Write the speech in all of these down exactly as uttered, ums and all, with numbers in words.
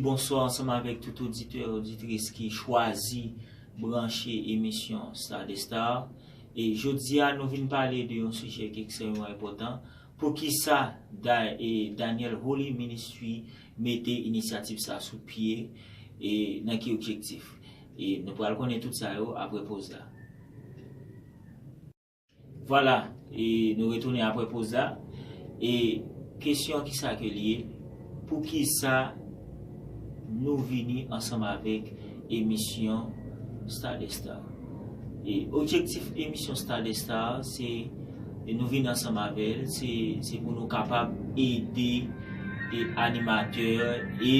Bonswa ansanm avèk tout oditè, oditris ki chwazi branche emisyon Star des Stars. E jodi a, nou vin pale de yon sijè ki ekstrèmeman enpòtan. Poukisa Da-, e Daniel Holy Ministry mete inisyativ sa sou pye, e nan ki objektif? E nou pral konnen tout sa yo apre poz la. Vwala, e nou retounen apre poz la. E kesyon, kisa ke l ye? Poukisa nou vini ansanm avèk emisyon Star des Stars? E objektif emisyon Star des Stars, se, e nou vini ansanm avè l, se, se pou nou kapab ede, e animatè e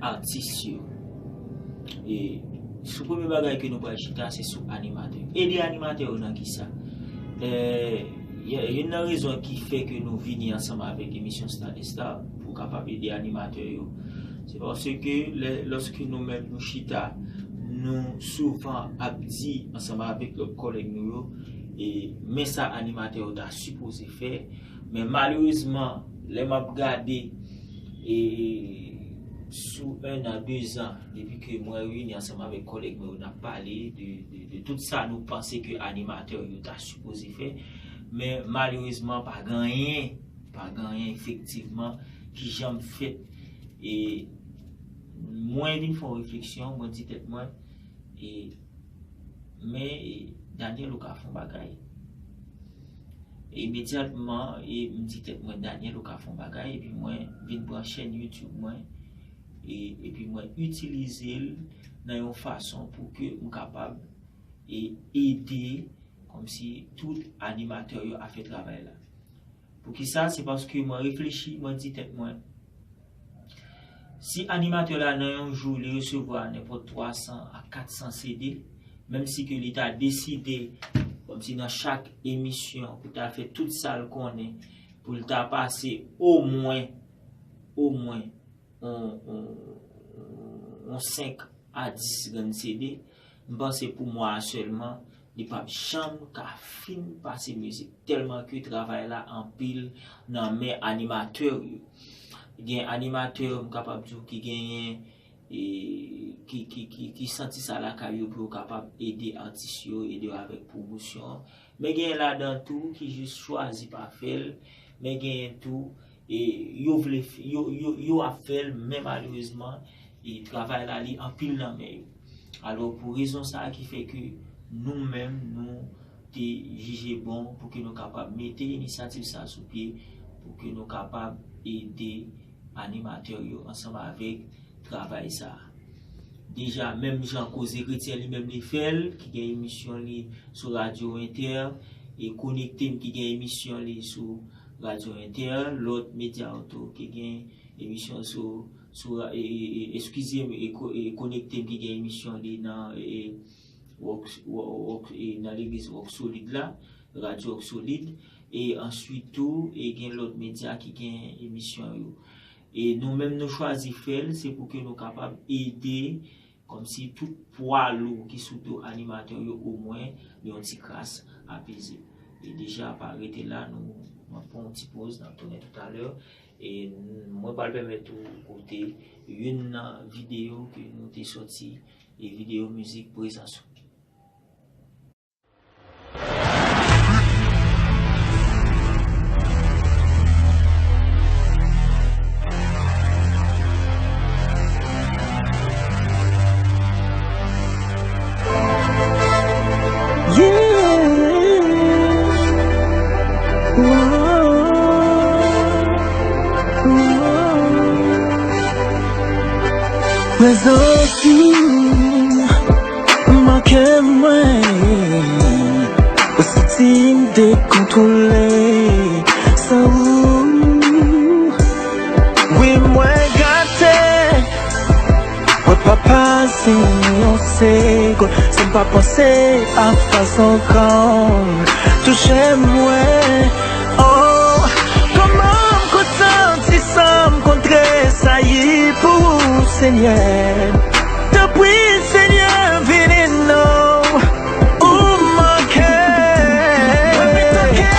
atis yo. E sou premye bagay ke nou pral chita, se sou animatè. Ede animatè yo nan kisa? E, y-, youn nan rezon ki fè ke nou vini ansanm avèk emisyon Star des Stars, pou kapab ede animatè yo, se paske lè, lòske nou menm nou chita, nou souvan ap di ansanm avèk lòt kòlèg nou yo, e men sa animatè yo ta sipoze fè. Men malerezman, lè m ap gade, e sou en an, de zan, depi ke mwen reyini ansanm avèk kòlèg mwen yo, n ap pale de, de, de tout sa nou panse ke animatè yo ta sipoze fè. Men malerezman, pa gen anyen, pa gen anyen efektivman ki janm fèt. E mwen vin fè yon refleksyon, mwen di tèt mwen, e, men, e, Daniel, ou ka fè yon bagay. E imedyatman, e, m di tèt mwen, Daniel, ou ka fè yon bagay, epi mwen vin pran chèn YouTube mwen, e, epi mwen itilize l nan yon fason pou ke m kapab, e, ede, kòmsi, tout animatè yo a fè travay la. Poukisa? Se paske mwen reflechi, mwen di tèt mwen, si animatè la nan yon jou li resevwa nenpòt twa san a kat san C D, menm si ke li ta deside, kòmsi nan chak emisyon, pou ta fè tout sa l konnen, pou l ta pase omwen, omwen, yon, yon, yon senk a dis grenn C D, m panse pou mwa a sèlman, li p ap janm ka fin pase mizik, tèlman ke travay la anpil nan men animatè yo. Gen animatè, m kapab di w, ki genyen, e, ki, ki, ki, ki santi sa lakay yo pou yo kapab ede atis yo, ede yo avèk pwomosyon. Men gen ladan tou ki jis chwazi pa fè l. Men genyen tou, e, yo vle f-, yo, yo, yo ap fè l, men malerezman, e, travay la li anpil nan men yo. Alò, pou rezon sa a ki fè ke nou menm, nou te jije bon pou ke nou kapab mete inisyativ sa a sou pye, pou ke nou kapab ede animatè yo ansanm avèk travay sa a. Deja, menm jan Koze Kretyen li menm li fè l, ki gen emisyon li sou Radyo Entè, e Konekte m ki gen emisyon li sou Radyo Entè, lòt medya yo tou ki gen emisyon sou, sou, e, e, e, eskize m, e, Ko-, e Konekte m ki gen emisyon li nan, e, Wòk, Wò-, Wòk, e, nan legliz Wòk Solid la, Radyo Wòk Solid, e answit tou, e gen lòt medya ki gen emisyon yo. E nou menm nou chwazi fè l, se pou ke nou kapab ede, kòmsi tout pwa lou ki sou do animatè yo, omwen, yon ti kras apeze. E deja, pa rete la, nou, nou pran yon ti poz, n ap tounen toutalè. E n-, mwen pral pèmèt ou koute youn nan videyo ke nou te sòti, e videyo mizik Prezans ou. Prezans ou manke mwen, ou santi m dekontwole san ou. Wi, mwen gate. Mwen pa pase yon segonn san m pa panse a fason kò w touche mwen. Oh, kòman m konn santi sa m konn tresayi pou ou, Senyè. Tanpri, Senyè, vini non. Ou manke. Mwen pito ke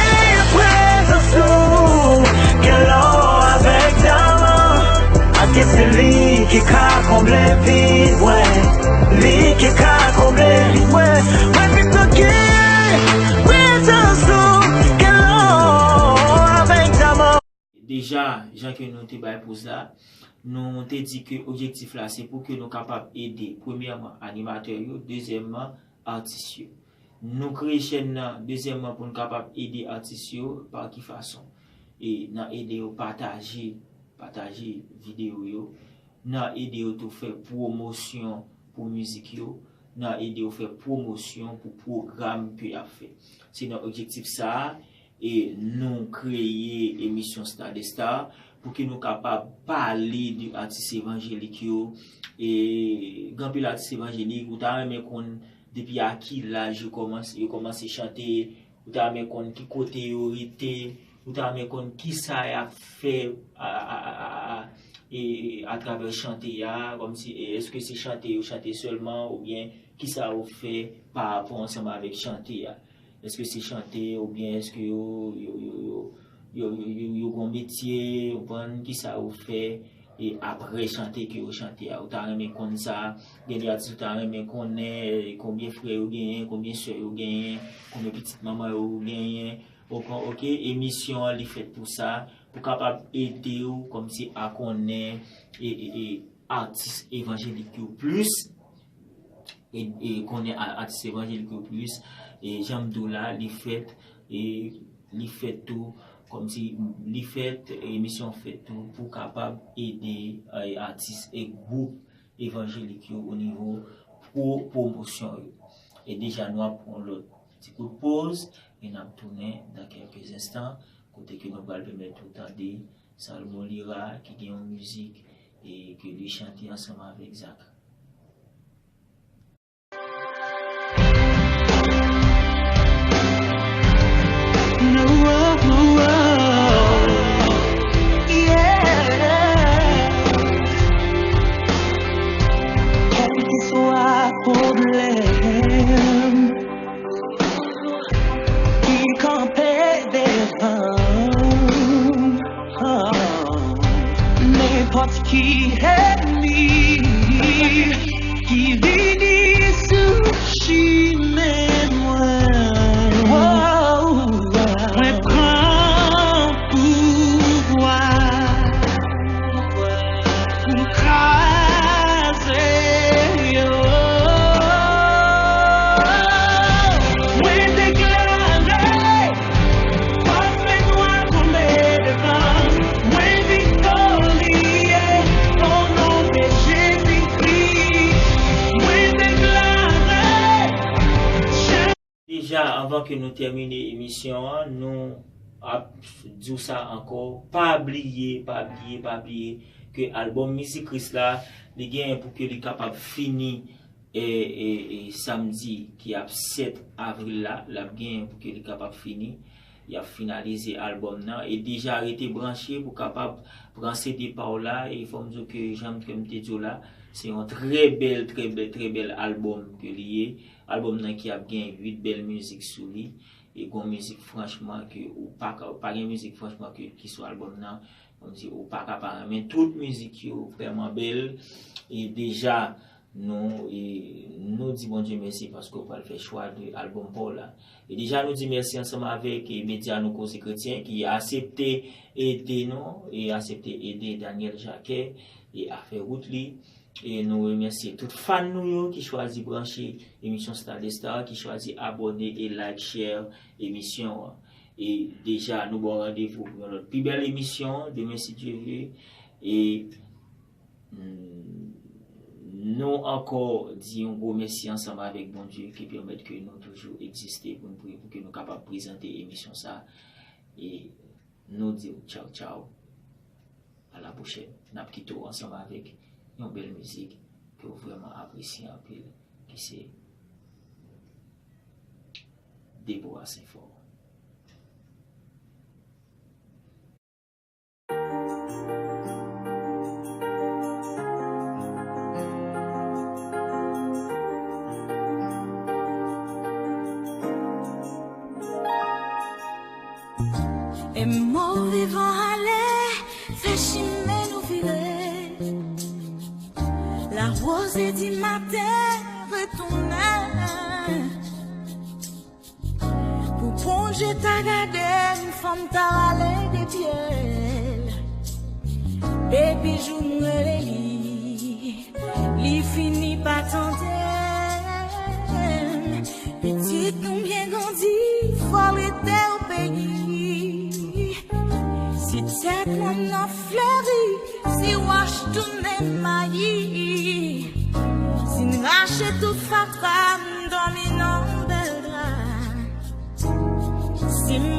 prezans ou, gen lò avèk dyaman. Ak Deja, jan ke nou te bay poz la, nou te di ke objektif la se pou ke nou kapab ede, premyèman, animatè yo, dezyèmman, atis yo. Nou kreye chèn nan, dezyèmman, pou n kapab ede atis yo. Pa ki fason? E nan ede yo pataje, pataje videyo yo, nan ede yo tou fè pwomosyon pou mizik yo, nan ede yo fè pwomosyon pou pwogram ke y ap fè. Se nan objektif sa a, e nou kreye emisyon Star des Stars pou ke nou kapab pale de atis evanjelik yo. E gen anpil atis evanjelik, ou ta renmen konn depi a ki laj yo kòmanse, yo kòmanse chante, ou ta renmen konn ki kote yo rete, ou ta renmen konn kisa y ap fè a, a, a, a, a, e, atravè chante a, kòmsi, e, èske se chante yo chante sèlman, oubyen kisa yo fè pa rapò ansanm avèk chante a? Èske se chante, oubyen èske yo, yo, yo, yo, yo, yo, yo, yo gon metye, ou konprann, kisa yo fè, e apre chante ke yo chante a? Ou ta renmen konn sa? Gen de atis ou ta renmen konnen, e, konbyen frè yo genyen, konbyen sè yo genyen, konbyen pitit manman yo genyen. Ou konprann, oke, emisyon an li fèt pou sa, pou kapab ede w kòmsi a konnen, e, e, e, atis evanjelik yo plis, e, e konnen a-, atis evanjelik yo plis, e jan m di w la, li fèt, e li fèt tou, kòmsi li fèt, emisyon fèt tou pou kapab ede, e, atis e gwoup evanjelik yo o nivo pwo-, pwomosyon yo. E deja nou ap pran lòt ti kout poz, e n ap tounen dan kèlke enstan, kote ke nou pral pèmèt ou tande Salomon Lira ki gen yon mizik e ke li chante ansanm avèk Zak. Kèlkeswa pwoblèm ki kanpe devan m, nenpòt ki ènmi ki vini sou chimen mwen, mwen pran pouvwa pou m kraze yo. Mwen deklare, fòs fènwa tonbe devan m. Mwen viktorye, o non de Jezi Kris. Mwen deklare, Deja, anvan ke nou tèmine emisyon an, nou ap di w sa ankò, pa bliye, pa bliye, pa bliye ke albòm Mizik Kris la, li genyen pou ke li kapab fini, e, e, e, samdi ki ap sèt avril la, l ap genyen pou ke li kapab fini. Y ap finalize albòm nan e deja rete branche pou kapab pran C D pa w la. E fò m di w ke jan m, ke m te di w la, se yon trè bèl, trè bèl, trè bèl albòm ke li ye. Albòm nan ki ap gen uit bèl mizik sou li. E gon mizik franchman ke ou pa ka, pa gen mizik franchman ke, ki sou albòm nan, kòmsi ou pa ka pa renmen. Tout mizik yo vrèman bèl. E deja, nou, e nou di Bondye mèsi paske w pral fè chwa de albòm pa w la. E deja nou di mèsi ansanm avèk, e, medya nou Koze Kretyen ki asepte ede nou, e asepte ede Daniel Jacquet e a fè wout li. E nou remèsye tout fan nou yo ki chwazi branche emisyon Star des Stars, ki chwazi abòne e like, share emisyon an. E deja, nou ba w randevou pou yon lòt pi bèl emisyon demen, si Dye vle. E, mm, nou ankò di yon gwo mèsi ansanm avèk Bondye ki pèmèt ke nou toujou egziste pou n pri-, pou ke nou kapab prezante emisyon sa. E nou di w tchaw, tchaw. A la pwochèn. N ap kite w ansanm avèk yon bèl mizik ke w vrèman apresye anpil, ki se Deborah Saint Fort. E move van ale, fè chimen nou vire. Lawoze di maten retounen. Pou Bondye ta gade m, fanm ta rale de pye l. Jou m rele li, li fini pa tande m. Pitit nou byen grandi, fò l rete o peyi. Si tèt mòn nan fleri, si wòch tounen mayi, si n rache tout fatra, m dòmi nan bèl dra. Si m